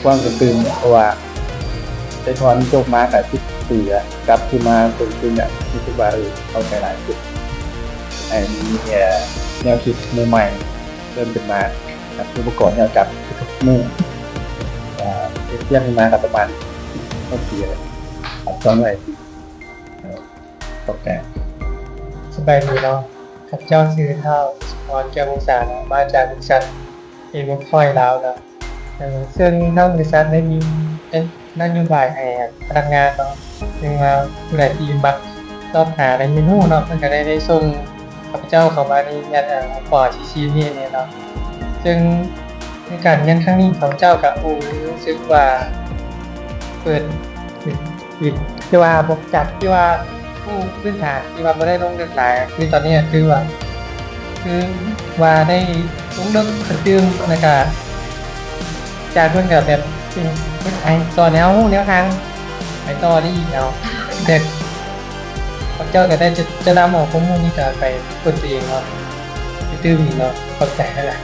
ຄວາມກະຕື່ມ ເພາະວ່າໄດ້ຖອນຈົບມາກະສິບປີລະ ກັບຄືນມາເບິ່ງຄືນກະຮູ້ສຶກວ່າ ເອີ ເຂົ້າໃຈຫຼາຍຂຶ້ນ ໃຫ້ມີແນວຄິດໃໝ່ໆເພີ່ມຂຶ້ນມາ ກັບອຸປະກອນແນວຈັບທຸກໆມື້ ເຮັດວຽກນີ້ມາກະປະມານຫົກປີແລ້ວ ສອງຮ້ອຍປີ. ຂອບໃຈ. ສະບາຍດີເນາະ ຂ້າພະເຈົ້າຊື່ ທ້າວ ສົມພອນ ແກ້ວວົງສາ ເນາະ ມາຈາກບໍລິສັດ ເອເວີພອຍ ລາວເນາະ. ເອີ ເຊິ່ງທາງບໍລິສັດໄດ້ມີນະໂຍບາຍໃຫ້ພະນັກງານເນາະ ເຊິ່ງວ່າຜູ້ໃດທີ່ມັກຊອກຫາໃນເມນູເນາະ ເພິ່ນກະໄດ້ ໄດ້ສົ່ງຂ້າພະເຈົ້າເຂົ້າມາໃນງານ ເອີ ປອທີຊີນີ້ເນາະ. ເຊິ່ງໃນການຮຽນຄັ້ງນີ້ ຂ້າພະເຈົ້າກະຮູ້ສຶກວ່າເປີດ ທີ່ວ່າບໍ່ ຈາກທີ່ວ່າຮູ້ພື້ນຖານທີ່ວ່າບໍ່ໄດ້ລົງເລິກຫຼາຍ ຄືຕອນນີ້ກະຄືວ່າ ຄືວ່າໄດ້ລົງເລິກຂຶ້ນຕື່ມ ແລ້ວກະອາຈານເພິ່ນກະແບບເປັນ ເຮັດໃຫ້ສອນໃຫ້ເຮົາຮູ້ແນວທາງໄປຕໍ່ໄດ້ອີກເນາະ. ແຕ່ເຈົ້າກະໄດ້ຈະ ຈະນຳເອົາຂໍ້ມູນນີ້ກະໄປຄົ້ນຕົວເອງເນາະ ໄປຕື່ມອີກເນາະ. ຂອບໃຈຫຼາຍ.